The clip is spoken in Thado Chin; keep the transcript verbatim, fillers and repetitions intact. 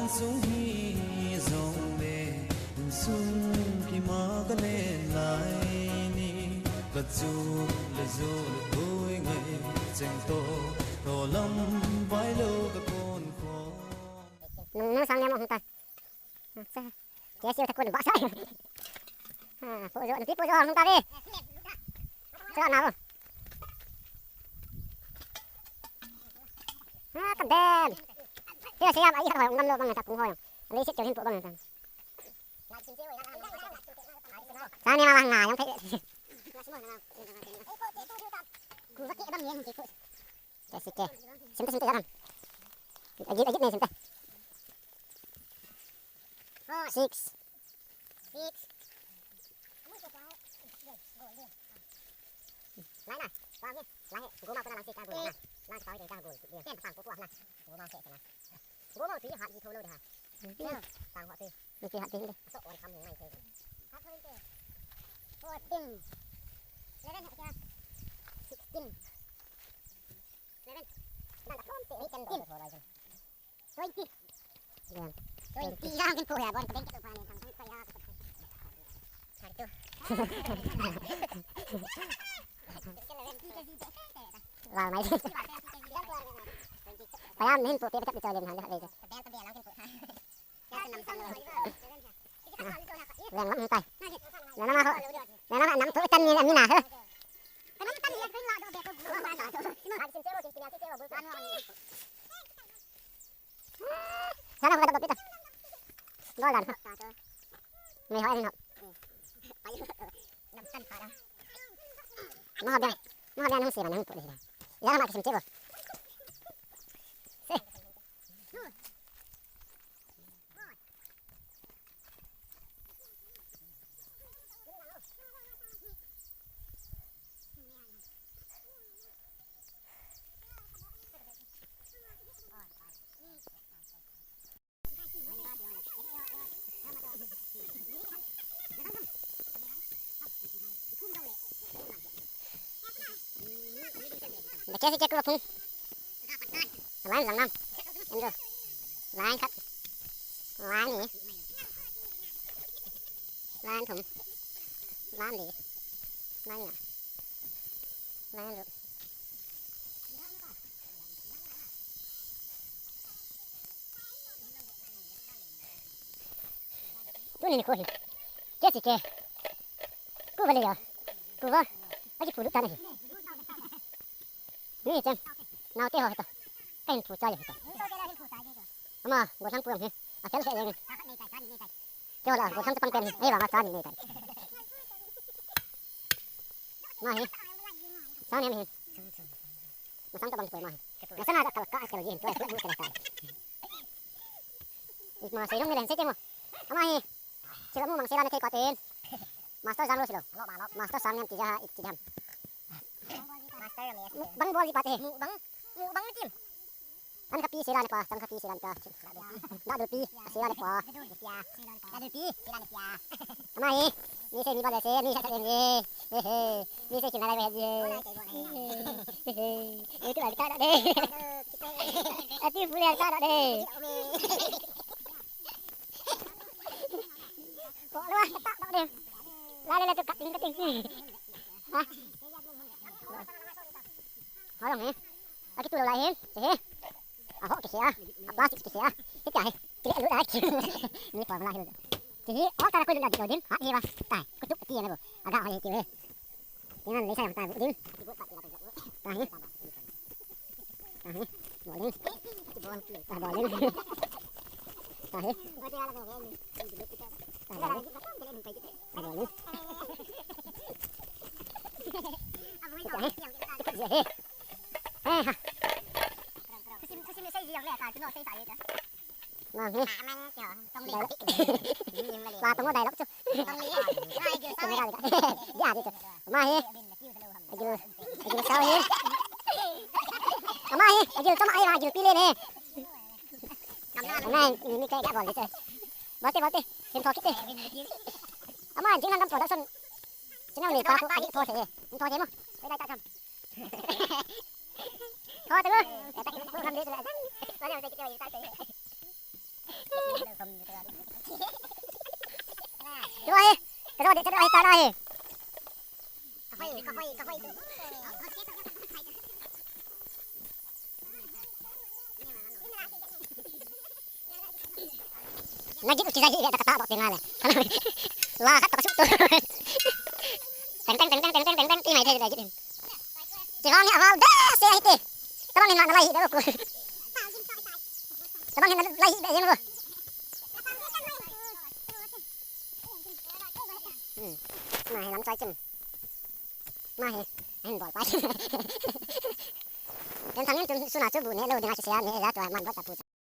Sung hi jong le, sung kima ka len lai ni, ka chu le zu le tui ngai, cheng to, to lam vai lo ka kon khom. Nung, nung sang ne mo hung ta. Sa, ke siu ta kun ba sa. Ha, pu jo, pi pu jo hung ta ve. Sa na vo. Ha, ka ben. Ke siu ai ha ngam lo bang ta kung ho. Ani sit ke hin pu bang ta. Sa ni ma bang na yong thei. Ku va ke bang yeng ke pu. Ke si ke. Sim ta, sim ta, jalan. Agit, agit ne sim ta. Six. Six. Lai na, pa nge, lai he, go ma ko na lang se ka go na, lang se pa nge ka go, ken pang ko ko na, go ma se na, go ma ti ha ji tho lo da ha, pang ho ti, ni ti ha ti de, so on kam mai se, fourteen, eleven ha kya, sixteen, eleven, nang ka pom te, eighteen. Twenty. Yan. Twenty. Yang kin po ya, bon, twenty to pa ni, tang, tang, ya. Thirty-two. Wow, mai. Payam hin po, pe, pe, pe, pe, pe, pe, pe, pe. Leng lam tai. Leng lam ho. Leng lam nam tu tan ni, ni na ho. Sana ko kata kita. Gol dan. Ni ho, ni ho. Maha biang. Maha biang nung si ma nung pu ni. Ya ma kisim chebo. Se. Beke si ke ku phung. Line jang nam. Em jo. Line khat. Line ni. Line thum. Line li. Line nga. Line ru. Tuni ni ko hi. Ke si ke. Ku va le ya. Ku va. Aji pu lu ta na hi. Ni chang. Nau te ho ta. Ka hin pu cha ya ta. Ama, go sang pu yang hi. A tel se yang. Ke ho la, go sang chapang pen hi. Ei va ma cha ni nei ta. Ma hi. Sang nem hi. Masang tabang tu ma. Masang ada kal ka kal jin tu tu tu kal ka. Ikma sai long ni len se ke mo. Ama hi. Sila mu mang sila ni thei ko tin. Master jang lo silo. Master sang nem ti ja ha ik ti jam. Master ni. Bang bol ji pa te. Mu bang. Mu bang ni tim. Tangkha pi sila ni pa, tangkha pi sila ni pa. Da du pi sila ni pa. Da du pi sila ni pa. Ama hi. Ni se ni ba le se, ni sa sa ni. He he. Ni se kin la la he ye. He he. Ye tu la ta da de. Ati pu le ta da de. Ko lo ta da de. La la la tu kating kating. Ha. Ho long he. Aki tu lo la he. He. A ho kisi a. A plastic kisi a. Kiti a he. Kile lu da. Ni pa la he. Ti hi, o ta ko lu la di din. Ha, hi ba. Tai. Ku tu ti na bo. Aga ha ti ve. Ti nan le sa ta bu din. Ta hi. Ta hi. Bo din. Ta bo din. Ta hi. Ta bo din. Ta bo din. Ta hi. Ta hi. Eh, ha. Kusim, kusim ni sai ji yang le ta, tu no sai sai ta. Mahi. Wa tong dai lok chu. Tong dai lok. Ya di chu. Mahi. Agil, agil sao hi. Mahi. Agil chama hi, agil pile ne. Mahi, ni kai ga bol di chu. Bolte, bolte. Hin thok kit te. Ama jing nan dam production. Channel ni pa ko agil tho se. Hin thok se mo. Dai ta kam. Tho te mo. Ya ta ko ham de chu la. Wa ya ta ki ta ta. Tua hi, ka tua de, ka tua hi, ta na hi. Na git u kija git ve ta ka ta doh te nga le. La khat ta ka suk tu. Teng teng teng teng teng teng teng teng ti mai thei le git in. Ti vang ni aval de se hi te. Tabang hin na lai hi de ku. Tabang hin na lai hi de jeng ku. Hmm. Ma hi lam chai chin. Ma hi. Hin bol pai. Ken thangin tun suna chu bu ne lo dinga se ne ja tua man bol ta pu.